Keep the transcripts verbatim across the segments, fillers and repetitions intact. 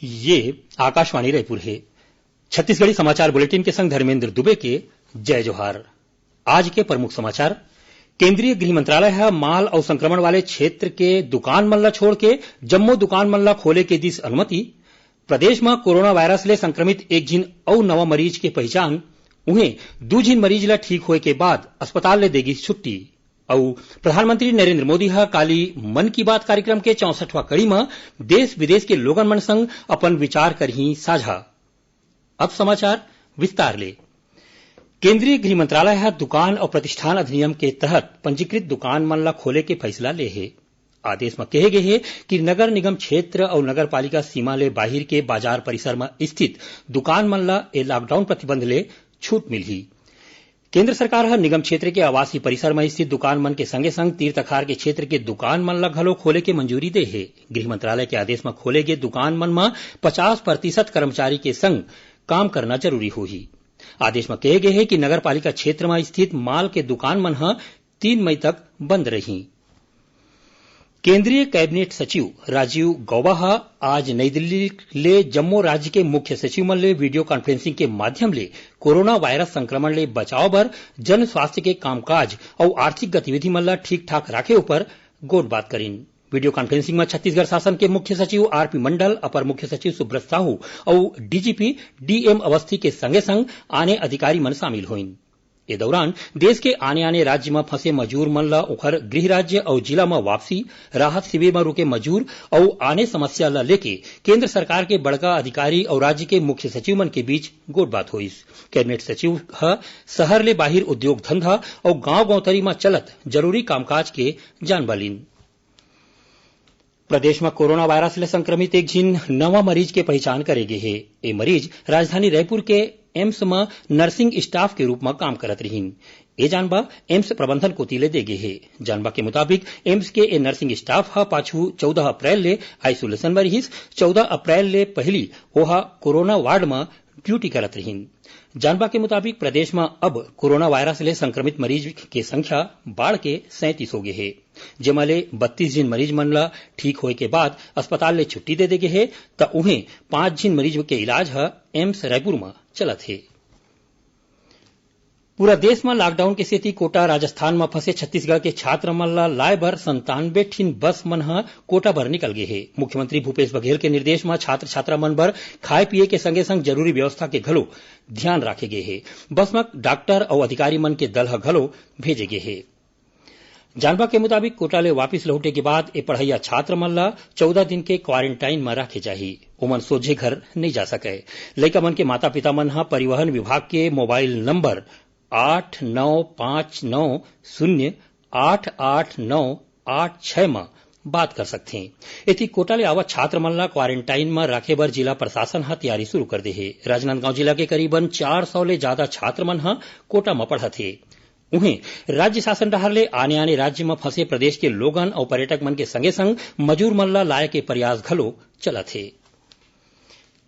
ये आकाशवाणी रायपुर हे। छत्तीसगढ़ी समाचार बुलेटिन के संग धर्मेंद्र दुबे के जय जोहार। आज के प्रमुख समाचार। केंद्रीय गृह मंत्रालय ह माल अउ संक्रमण वाले क्षेत्र के दुकान मन ल छोड़ के जम्मो दुकान मन ल खोले के दिस अनुमति। प्रदेश म कोरोना वायरस ले संक्रमित एक झिन अउ नवा मरीज के पहिचान। उहें, दू झिन मरीज ल ठीक होए के बाद अस्पताल ले दे गिस छुट्टी। अउ प्रधानमंत्री नरेंद्र मोदी ह काली मन की बात कार्यक्रम के चौसठवां कड़ी म देश विदेश के लोगन मन संग अपन विचार करही साझा। अब समाचार विस्तार ले। केंद्रीय गृह मंत्रालय ह दुकान अउ प्रतिष्ठान अधिनियम के तहत पंजीकृत दुकान मन ल खोले के फैसला ले हे। आदेश म कहे गे हे कि नगर निगम क्षेत्र अउ नगर पालिका सीमा ले बाहिर के बाजार परिसर म स्थित दुकान मन ल ए लॉकडाउन प्रतिबंध ले छूट मिलही। केंद्र सरकार ह निगम क्षेत्र के आवासीय परिसर म स्थित दुकान मन के संगे संग तीर तखार के क्षेत्र के दुकान मन ल घलो खोले के मंजूरी दे हे। गृह मंत्रालय के आदेश म खोले गे दुकान मन म पचास प्रतिशत कर्मचारी के संग काम करना जरूरी होही। आदेश म कहे गे हे कि नगर पालिका क्षेत्र म स्थित माल के दुकान मन ह तीन मई तक बंद रही। केंद्रीय कैबिनेट सचिव राजीव गौबा ह आज नई दिल्ली ले जम्मो राज्य के मुख्य सचिव मन ले वीडियो कॉन्फ्रेंसिंग के माध्यम ले कोरोना वायरस संक्रमण ले बचाव बर जन स्वास्थ्य के कामकाज अउ आर्थिक गतिविधि मन ल ठीक ठाक राखे उपर गोठबात करिन। वीडियो कॉन्फ्रेंसिंग म छत्तीसगढ़ शासन के मुख्य सचिव आरपी मंडल, अपर मुख्य सचिव सुब्रत साहू अउ डीजीपी डीएम अवस्थी के संगे संग आने अधिकारी मन शामिल होइन। ए दौरान देश के आने-आने राज्य म फंसे मजूर मन ल ओखर गृह राज्य अउ जिला म वापसी, राहत शिविर म रुके मजूर अउ आने समस्या ल लेके केंद्र सरकार के बड़का अधिकारी अउ राज्य के मुख्य सचिव मन के बीच गोठबात होइस। कैबिनेट सचिव ह शहर ले बाहिर उद्योग धंधा अउ गांव गौतरी म चलत जरूरी कामकाज के जानबा लीन। प्रदेश म कोरोना वायरस ले संक्रमित एक झिन नवा मरीज के पहिचान करे गे हे। ए मरीज राजधानी रायपुर के एम्स म नर्सिंग स्टाफ के रूप म काम करत रिहिन। ए जानबा एम्स प्रबंधन कोति ले दे गे हे। जानबा के मुताबिक एम्स के ए नर्सिंग स्टाफ ह पाछू चौदह अप्रैल ले आइसोलेशन म रिहिस। चौदह अप्रैल ले पहिली ओहा कोरोना वार्ड म ड्यूटी करत रिहिन। जानबा के मुताबिक प्रदेश म अब कोरोना वायरस ले संक्रमित मरीज के संख्या बाढ़ के सैंतीस हो गे हे, जेमा ले बत्तीस झिन मरीज मन ल ठीक होए के बाद अस्पताल ले छुट्टी दे दे गे हे, त उहें पांच झिन मरीज के इलाज ह एम्स रायपुर म चलत हे। पूरा देश म लॉकडाउन के सेती कोटा राजस्थान म फंसे छत्तीसगढ़ के छात्र मन ल लाए बर संतानवे ठिन बस मन ह कोटा बर निकल गे हे। मुख्यमंत्री भूपेश बघेल के निर्देश म छात्र छात्रा मन बर खाए पिए के संगे संग जरूरी व्यवस्था के घलो ध्यान राखे गे हे। बस म डॉक्टर अउ अधिकारी मन के दल ह घलो भेजे गे हे। जानबा के मुताबिक कोटा ले वापिस लहुटे के बाद ए पढ़इया छात्र मन ल चौदह दिन के क्वारंटाइन म राखे जाही। ओमन सोझे घर नइ जा सकय। लइका मन के माता पिता मन ह परिवहन विभाग के मोबाइल नंबर आठ नौ पाँच नौ शून्य आठ आठ नौ आठ छह म बात कर सकथें। एती कोटा ले आवत छात्र मन ल क्वारंटाइन म राखे बर जिला प्रशासन ह तैयारी शुरू कर दे हे। राजनांदगांव जिला के करीबन चार सौ ले जादा छात्र मन ह कोटा म पढ़त हे। उहें, राज्य शासन डहार ले आने-आने राज्य म फंसे प्रदेश के लोगन अउ पर्यटक मन के संगे-संग मजूर मन ल लाए के प्रयास घलो चलत हे।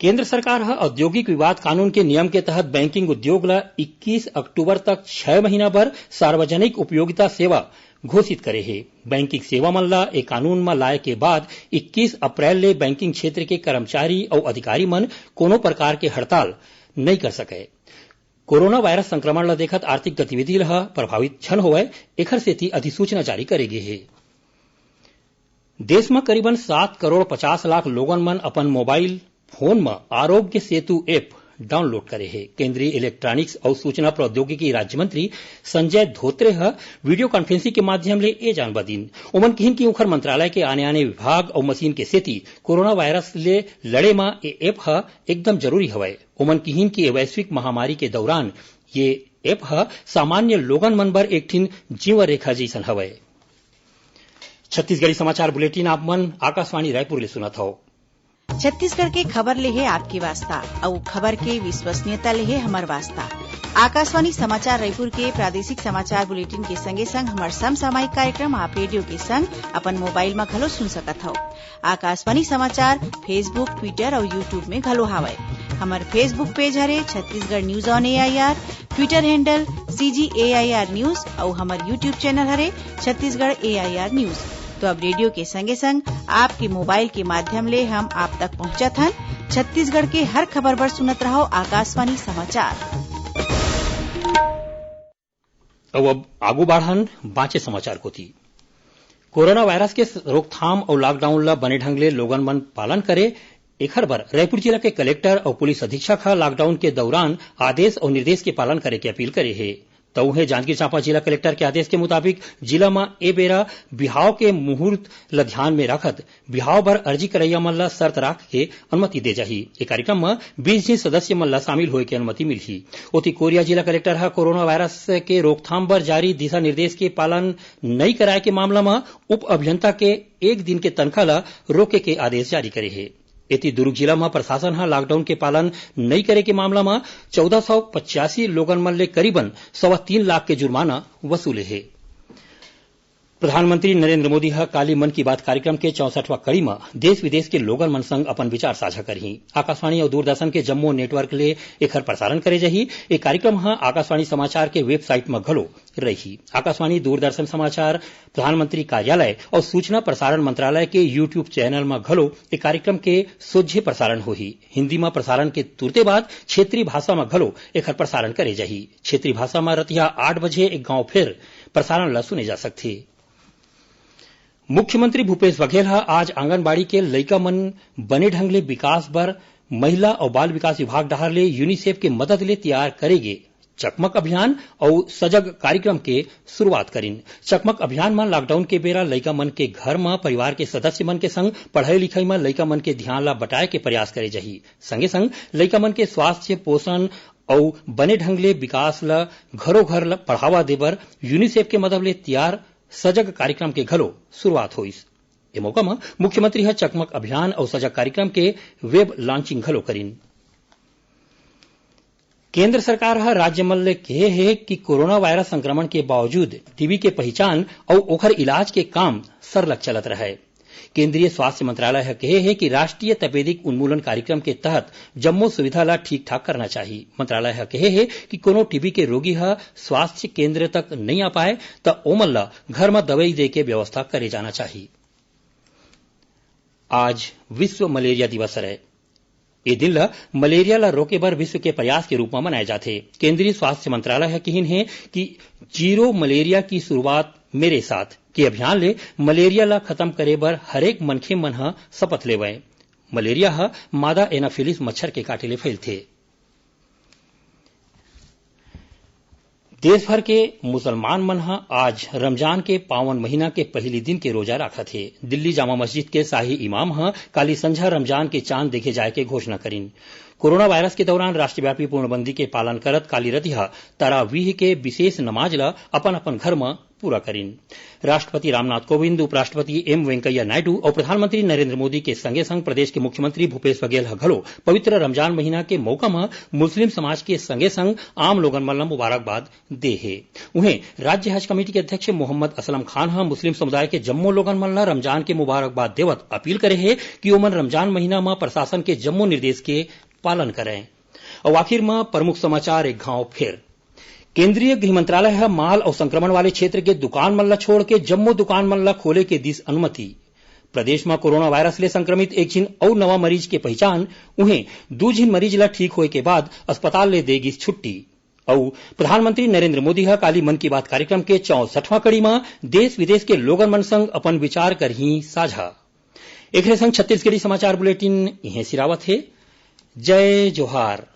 केंद्र सरकार ह औद्योगिक विवाद कानून के नियम के तहत बैंकिंग उद्योग ल इक्कीस अक्टूबर तक छह महीना बर सार्वजनिक उपयोगिता सेवा घोषित करे हे। बैंकिंग सेवा मन ल ए कानून म लाए के बाद इक्कीस अप्रैल ले बैंकिंग क्षेत्र के कर्मचारी अउ अधिकारी मन कोनो प्रकार के हड़ताल नइ कर सकय। कोरोना वायरस संक्रमण ल देखत आर्थिक गतिविधि ल ह प्रभावित झन होवय, एखर सेती अधिसूचना जारी करे गे हे। देश म करीबन सात करोड़ पचास लाख लोगन मन अपन मोबाइल फोन म आरोग्य सेतु ऐप डाउनलोड करे हे। केंद्रीय इलेक्ट्रॉनिक्स अउ सूचना प्रौद्योगिकी राज्य मंत्री संजय धोत्रे ह वीडियो कॉन्फ्रेंसिंग के माध्यम ले ए जानबा दीन। ओमन किहिन कि उंखर मंत्रालय के आने-आने विभाग अउ मशीन के सेती कोरोना वायरस ले लड़े म ए ऐप ह एकदम जरूरी हवय। ओमन किहिन कि ए वैश्विक महामारी के दौरान ये ऐप ह सामान्य लोगन मन बर एक ठिन जीवन रेखा जइसन हवय। छत्तीसगढ़ी समाचार बुलेटिन आप मन आकाशवाणी रायपुर ले सुनत हव। छत्तीसगढ़ के खबर ले हे आपके वास्ता, अउ खबर के विश्वसनीयता ले हे हमर वास्ता। आकाशवाणी समाचार रायपुर के प्रादेशिक समाचार बुलेटिन के संगे संग हमर समसामयिक कार्यक्रम आप रेडियो के संग अपन मोबाइल म घलो सुन सकत हव। आकाशवाणी समाचार Facebook, Twitter अउ YouTube में घलो हावय। हमर Facebook पेज हरे Chhattisgarh news on AIR, Twitter handle CG AIR news अउ हमर YouTube चैनल हरे छत्तीसगढ़ एआईआर न्यूज। तो अब रेडियो के संगे संग आपके मोबाइल के माध्यम ले हम आप तक पहुंचत हन। छत्तीसगढ़ के हर खबर बर सुनत रहव आकाशवाणी समाचार। अउ अब आगू बाढ़न बांचे समाचार कोति। कोरोना वायरस के रोकथाम अउ लॉकडाउन ल बने ढंग ले लोगन मन पालन करे, एखर बर रायपुर जिला के कलेक्टर अउ पुलिस अधीक्षक ह लॉकडाउन के दौरान आदेश अउ निर्देश के पालन करे के अपील करे हे। त उहें, जांजगीर चांपा जिला कलेक्टर के आदेश के मुताबिक जिला म ए बेरा बिहाव के मुहूर्त ल ध्यान में रखत बिहाव बर अर्जी करइया मन ल शर्त राख के अनुमति दे जाही। ए कार्यक्रम म बीस झिन सदस्य मन ल शामिल होए के अनुमति मिलही। ओती, कोरिया जिला कलेक्टर ह कोरोना वायरस के रोकथाम बर जारी दिशा निर्देश के पालन नइ कराए के मामला म उप अभियंता के एक दिन के तनखा ल रोके के आदेश जारी करे हे। एती, दुरूग जिला म प्रशासन ह लॉकडाउन के पालन नइ करे के मामला म चौदह सौ पचासी लोगन मन ले करीबन सवा तीन लाख के जुर्माना वसूले हे। प्रधानमंत्री नरेंद्र मोदी ह काली मन की बात कार्यक्रम के चौसठवां कड़ी म देश विदेश के लोगन मन संग अपन विचार साझा करही। आकाशवाणी अउ दूरदर्शन के जम्मो नेटवर्क ले एखर प्रसारण करे जाही। ए कार्यक्रम ह आकाशवाणी समाचार के वेबसाइट म घलो रही। आकाशवाणी, दूरदर्शन समाचार, प्रधानमंत्री कार्यालय अउ सूचना प्रसारण मंत्रालय के YouTube चैनल म घलो ए कार्यक्रम के सोझे प्रसारण होही। हिंदी म प्रसारण के तुरते बाद क्षेत्रीय भाषा म घलो एखर प्रसारण करे जाही। क्षेत्रीय भाषा म रतिहा आठ बजे एक गांव फेर प्रसारण ल सुने जा सकथे। मुख्यमंत्री भूपेश बघेल ह आज आंगनबाड़ी के लइका मन बने ढंग ले विकास बर महिला अउ बाल विकास विभाग डहार ले यूनिसेफ के मदद ले तियार करे गे चकमक अभियान अउ सजग कार्यक्रम के शुरुआत करिन। चकमक अभियान म लॉकडाउन के बेरा लइका मन के घर म परिवार के सदस्य मन के संग पढ़ई लिखई म लइका मन के धियान ला बटाए के प्रयास करे जाही। संगे संग लइका मन के स्वास्थ्य, पोषण अउ बने ढंग ले विकास ला घरो घर ला बढ़ावा दे बर यूनिसेफ के मदद ले तियार सजग कार्यक्रम के घलो शुरुआत होइस। ए मौका म मुख्यमंत्री ह चकमक अभियान अउ सजग कार्यक्रम के वेब लॉन्चिंग घलो करिन। केंद्र सरकार ह राज्य मन ले केहे हे कि कोरोना वायरस संक्रमण के बावजूद टीबी के पहिचान अउ ओखर इलाज के काम सरलग चलत रहय। केंद्रीय स्वास्थ्य मंत्रालय ह केहे हे कि राष्ट्रीय तपेदिक उन्मूलन कार्यक्रम के तहत जम्मो सुविधा ला ठीक-ठाक करना चाही। मंत्रालय ह केहे हे कि कोनो टीबी के रोगी ह स्वास्थ्य केंद्र तक नइ आ पाए, त ओमन ला घर म दवई दे के व्यवस्था करे जाना चाही। आज विश्व मलेरिया दिवस हरय। ए दिन ल मलेरिया ल रोके बर विश्व के प्रयास के रूप म मनाए जाथे। केंद्रीय स्वास्थ्य मंत्रालय ह किहिन हे कि जीरो मलेरिया की शुरुआत मेरे साथ के अभियान ले मलेरिया ल खतम करे बर हरेक मनखे मन ह शपथ लेवय। मलेरिया ह मादा एनाफिलिस मच्छर के काटे ले फैलथे। देश भर के मुसलमान मन ह आज रमजान के पावन महीना के पहिली दिन के रोजा राखत हे। दिल्ली जामा मस्जिद के शाही इमाम ह काली संझा रमजान के चांद देखे जाय के घोषणा करिन। कोरोना वायरस के दौरान राष्ट्रव्यापी पूर्णबंदी के पालन करत काली रतिहा तरावीह के विशेष नमाज ल अपन-अपन घर म पूरा करिन। राष्ट्रपति रामनाथ कोविंद, उपराष्ट्रपति एम वेंकैया नायडू अउ प्रधानमंत्री नरेंद्र मोदी के संगे-संग प्रदेश के मुख्यमंत्री भूपेश बघेल ह घलो पवित्र रमजान महीना के मौका म मुस्लिम समाज के संगे-संग आम लोगन मन ल मुबारकबाद दे हे। उहें, राज्य हज कमेटी के अध्यक्ष मोहम्मद असलम खान ह मुस्लिम समुदाय के जम्मो लोगन मन ल रमजान के मुबारकबाद देवत अपील करे हे कि ओमन रमजान महीना म प्रशासन के जम्मो निर्देश के पालन करय। अउ आखिर म प्रमुख समाचार एक घांव फेर। केंद्रीय गृह मंत्रालय ह माल अउ संक्रमण वाले क्षेत्र के दुकान मन ल छोड़ के जम्मो दुकान मन ल खोले के दिस अनुमति। प्रदेश म कोरोना वायरस ले संक्रमित एक झिन अउ नवा मरीज के पहिचान, उहें, दू झिन मरीज ल ठीक होए के बाद अस्पताल ले दे गिस छुट्टी। अउ प्रधानमंत्री नरेंद्र मोदी ह काली मन की बात कार्यक्रम के चौसठवां कड़ी म देश विदेश के लोगन मन संग अपन विचार करही साझा। एखरे संग छत्तीसगढ़ी समाचार बुलेटिन इहें सिरावत हे। जय जोहार।